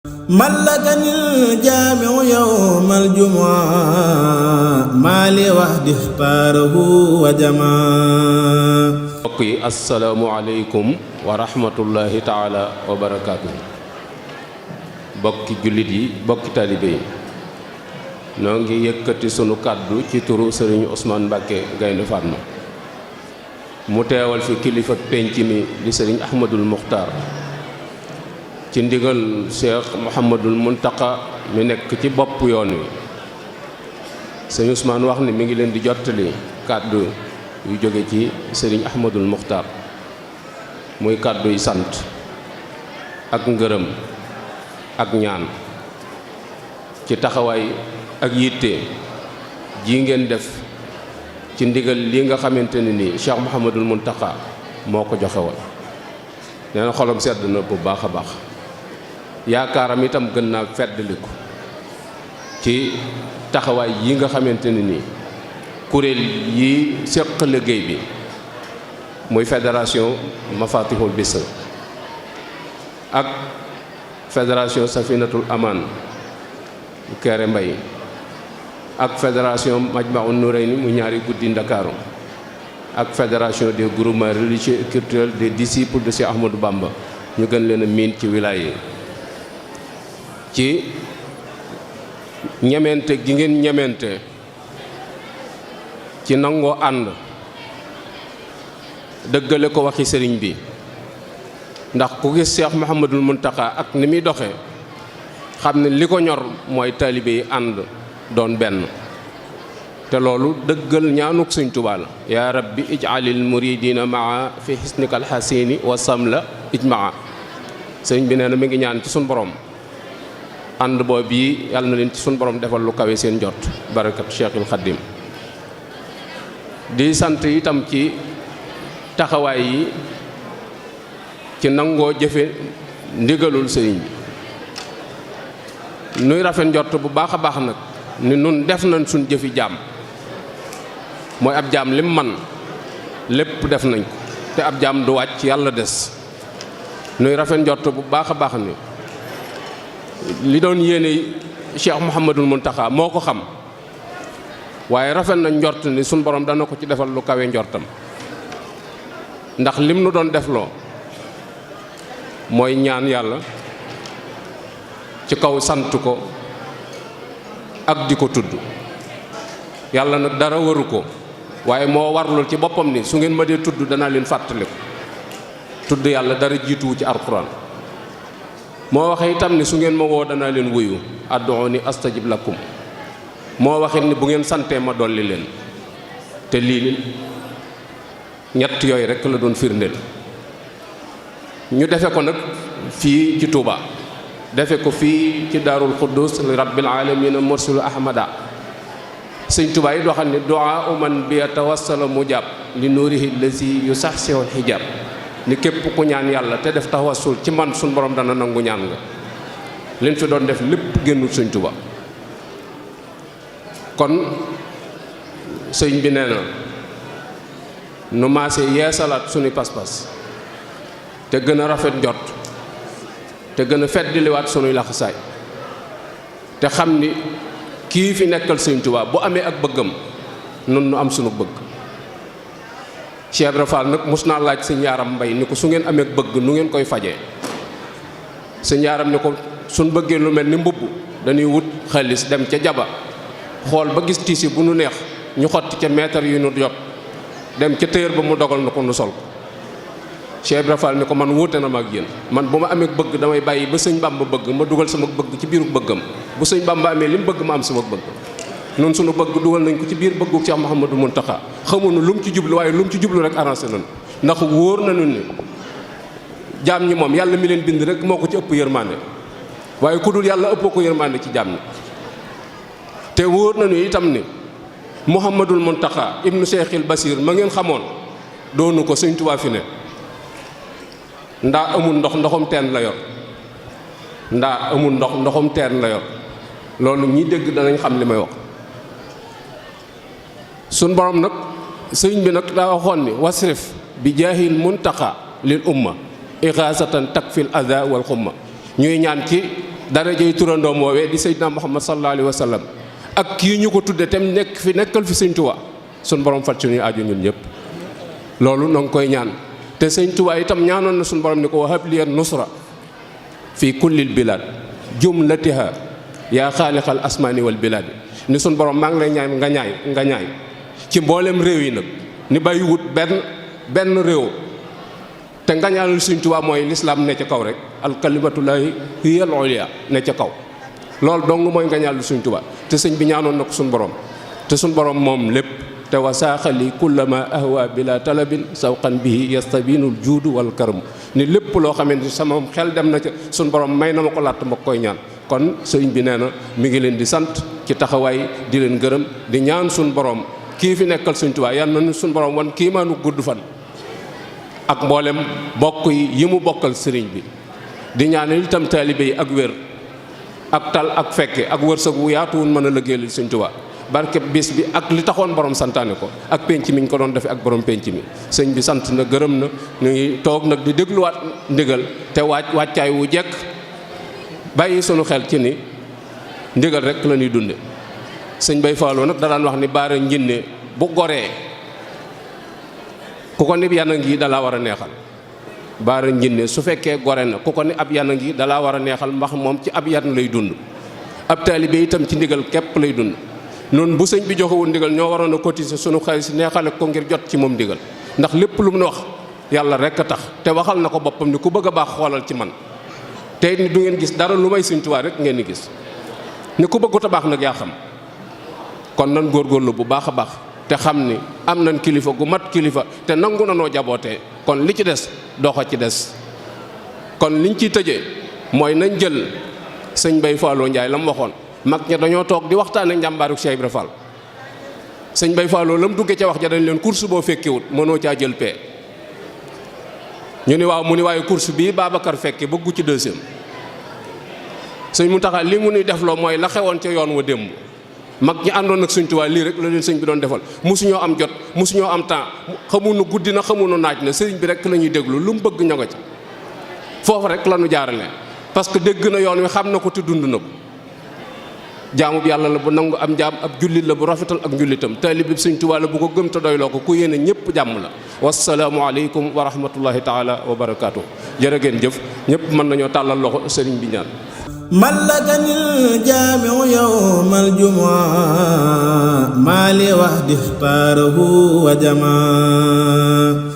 ملكني الجامع يوم الجمعة ما لي وحدي اختاره وجمع. mbokk yi asalaamualeykum wa rahmatullahi taala wa barakaatu. bokki jullit yi bokki taalibe yi noo ngi yëkkati sunu kàddu ci turu sëriñ Ousmane Mbacké Gaynde Fatma mu teewal fi kilifa penc mi di sëriñ Ahmadul Muxtaar ci ndigal Cheikh Mouhamadul Muntaka mi nekk ci bopp yoon wi. sëriñ Ousmane wax ni mi ngi leen di jottali kàddu yu jóge ci sëriñ Ahmadul Muxtaar muy kàddu yi sant ak ngërëm ak ñaan ci taxawaay ak yitte ji ngeen def ci ndigal li nga xamante ne ni Cheikh Mouhamadul Muntaka moo ko joxe woon. nee na xolam sedd na bu baax a baax, yaakaaram itam gën naa feddaliku ci taxawaay yi nga xamante ne ni kuréel yi seq liggéey bi muy fédération Mafatihul Bichri ak fédération Safinatul Aman Kéré Mbay ak fédération Majmahun Nurayni mu ñaari guddi Ndakaaru ak fédération des groupements religieux et culturels des disciples de Cheikh Ahmadou Bamba ñu gën leen a miin ci wilaya yi. ci ñemente gi ngeen ñemente ci nangoo ànd dëggale ko waxi sëriñ bi, ndax ku gis Cheikh Mouhamadul Muntaka ak ni muy doxee xam ne li ko ñor mooy taalibe yi ànd doon benn, te loolu dëggal ñaanuk Sëriñ Tuubaa la. yaa rabbi ij'alil muridina maa fi xisnikal xasini wa samla ijmaa. sëriñ bi nee na mi ngi ñaan ci sun borom ànd boobu yi yàlla na leen ci sun borom defal lu kawe seen jot barakat Cheikhul Xaddim. di sant itam ci taxawaay yi ci nangoo jëfe ndigalul sëriñ bi. nuy rafet njort bu baax a baax nag ni nun def nañ suñ jëfi jaam, mooy ab jaam lim man lépp def nañ ko, te ab jaam du wàcc yàlla des. nuy rafet njort bu baax a baax ni li doon yéene Cheikh Mouhamadul Muntaka moo ko xam, waaye rafet na njort ni suñ borom dana ko ci defal lu kawe njortam, ndax lim nu doon defloo mooy ñaan yàlla ci kaw sant ko ak di ko tudd. yàlla nag dara waru ko, waaye moo warlul ci boppam ni su ngeen ma dee tudd danaa leen fàttaliku. tudd yàlla dara jiituwu ci alxuraan. moo waxe itam ni su ngeen ma woo danaa leen wuyu, ad'uuni astajib lakum. moo waxit ni bu ngeen santee ma dolli leen. te lii ñett yooyu rekk la doon firndeel. ñu defe ko nag fii ci Touba, defe ko fii ci Daarul Quddus li rabbil aalamiina mursulu ahmada. sëñ Touba yi waxal ni du'aa man bi tawassala mujab li nuurihi lazi yusaxsihul hijab. ni képp ku ñaan yàlla te def tawassul ci man suñ borom dana nangu ñaan nga. leen fi doon def lépp génnul sëñ Touba. kon sëñ bi nee na nu maase yeesalaat suñu pas-pas te gën a rafet njot te gën a feddiliwaat suñuy laxasaay te xam ni kii fi nekkal sëñ Touba bu amee ak bëggam nun nu am suñu bëgg. Cheikh Ibra Fall nag mos naa laaj sëñ Yaaram Mbay ni ko su ngeen amee ak bëgg nu ngeen koy fajee. sëñ Yaaram ni ko suñ bëggee lu mel ni mbubb dañuy wut xaalis dem ca jaba xool ba gis tiisi bu nu neex ñu xotti ca meetar yu nu jot dem ca téer ba mu dogal na ko nu sol ko. Cheikh Ibra Fall ni ko man wuute na ma ak yéen, man bu ma amee bëgg damay bàyyi ba sëñ Bamba bëgg ma dugal sama bëgg ci biiru bëggam, bu sëñ Bamba amee li mu bëgg ma am sama bëgg. noonu sunu bëgg dugal nañ ko ci biir bëggu Cheikh Mouhamadou Muntaka. xamuñu lu mu ci jublu, waaye lu mu ci jublu rek arrangé nañu, ndax wóor nañu ni jaam ñi moom yàlla mi leen bind rek moo ko ci ëpp yërmande, waaye ku dul yàlla ëppoo ko yërmande ci jaam ñi. te wóor nañu itam ni Mouhamadul Muntaka ibnu Cheikhil Basir ma ngeen xamoon doonu ko sëñ Tuubaa fi ne. ndaa amul ndox ndoxum teen la yor, ndaa amul ndox ndoxum teen la yor. loolu ñi dégg danañ xam li may wax. suñ borom nag sëriñ bi nag daa waxoon ni wasrif bi jaahil Muntaka lil umma ixaasatan takfil ada wal xumma. ñuy ñaan ci darajey turandoom woowee di Seydina Muhammad sallallahu alayhi wa sallam ak kii ñu ko tudde tem nekk fi nekkal fi sëñ Tuubaa suñ borom faj suñuy aajo ñun ñëpp loolu noo ngi koy ñaan te sëñ Tuubaa itam ñaanoon na suñ borom ni ko wahab liya nusra fi kullil bilad jumlatiha yaa xaaliqal asmaani wal bilad ni suñ borom maa ngi lay ñaan nga ñaay ci mboolem réew yi nag ni bàyyiwut benn réew te ngañaalul sëñ Tuubaa mooy lislaam ne ca kaw rek alkalimatullahi hiyal ulya ne ca kaw loolu dong mooy ngañaalul sëñ Tuubaa te sëñ bi ñaanoon na ko suñ borom te suñ borom moom lépp te wasaaxali kullama ahwa bila talabin sawqan bihi yastabinul juudu wal karam ni lépp loo xamante ni sama xel dem na ca suñ borom may na ma ko làtt ma koy ñaan kon sëñ bi nee na mi ngi leen di sant ci taxawaay di leen gërëm di ñaan suñ borom kii fi nekkal sëñ Tuubaa yal na suñ borom wan kii maanu gudd fan ak mboolem bokk yi mu bokkal sëriñ bi di ñaanal itam taalibe yi ak wér ak tal ak fekke ak wërsëg wu yaatuwun mën a liggéeyal sëñ Tuubaa barke bis bi ak li taxoon borom santaane ko ak penc mi ñu ko doon defee ak borom penc mi sëñ bi sant na gërëm na ñu ngi toog nag di dégluwaat ndigal te wàccaay wu jekk bàyyi sunu xel ci ni ndigal rek la ñuy dunde sëñ Bay Fallou nag da daan wax ni baara njinne bu goree ku ko ni yana ngi dalaa war a neexal baara njinne su fekkee gore na ku ko ni ab yana ngi dalaa war a neexal ndax moom ci ab yan lay dund ab taalibe itam ci ndigal képp lay dund noonu bu sëñ bi joxewul ndigal ñoo waroon a cotiser sunu xaalis neexale ko ngir jot ci moom ndigal ndax lépp lu mu wax yàlla rek a tax te waxal na ko boppam ni ku bëgg a baax xoolal ci man te ni du ngeen gis dara lu may sëñ Tuubaa rek ngeen di gis ni ku bëggut a baax nag yaa xam kon nan góorgóorlu bu baax a baax te xam ni am nañ kilifa gu mat kilifa te nangu na noo jabootee kon li ci des doxa ci des kon liñ ciy tëjee mooy nañ jël sëñ Bay Fallou Ndiaye la mu waxoon mag ña dañoo toog di waxtaane njàmbaaru Cheikh Ibra Fall sëñ Bay Fallou la mu duggee ca wax ja dañ leen course boo fekkewut mënoo caa jël paie ñu ni waaw mu ni waaye course bii Babacar fekke bëggu ci deuxième sëñ Mountakha li mu nuy defloo mooy la xewoon ca yoon wa démb mag ñi àndoon ak sëñ Tuubaa lii rek la leen sëñ bi doon defal mosuñoo am jot mosuñoo am temps xamuñu guddi na xamuñu naaj na sëriñ bi rek la ñuy déglu lu mu bëgg ña nga ca foofu rek la ñu jaarale parce que dégg na yoon wi xam na ko te dund na ko jaamu bi yàlla la bu nangu am jaam ab jullit la bu rafetal ak njullitam taalib bi sëñ Tuubaa la bu ko gëm te doyloo ko ku yéene ñëpp jàmm la wasalaamu aleykum wa rahmatullahi taala wa barakaatu jërë ngeen jëf ñëpp mën nañoo tàllal loxo sëriñ bi ñaan ملكني الجامع يوم الجمعة ما لي وحدي اختاره وجمع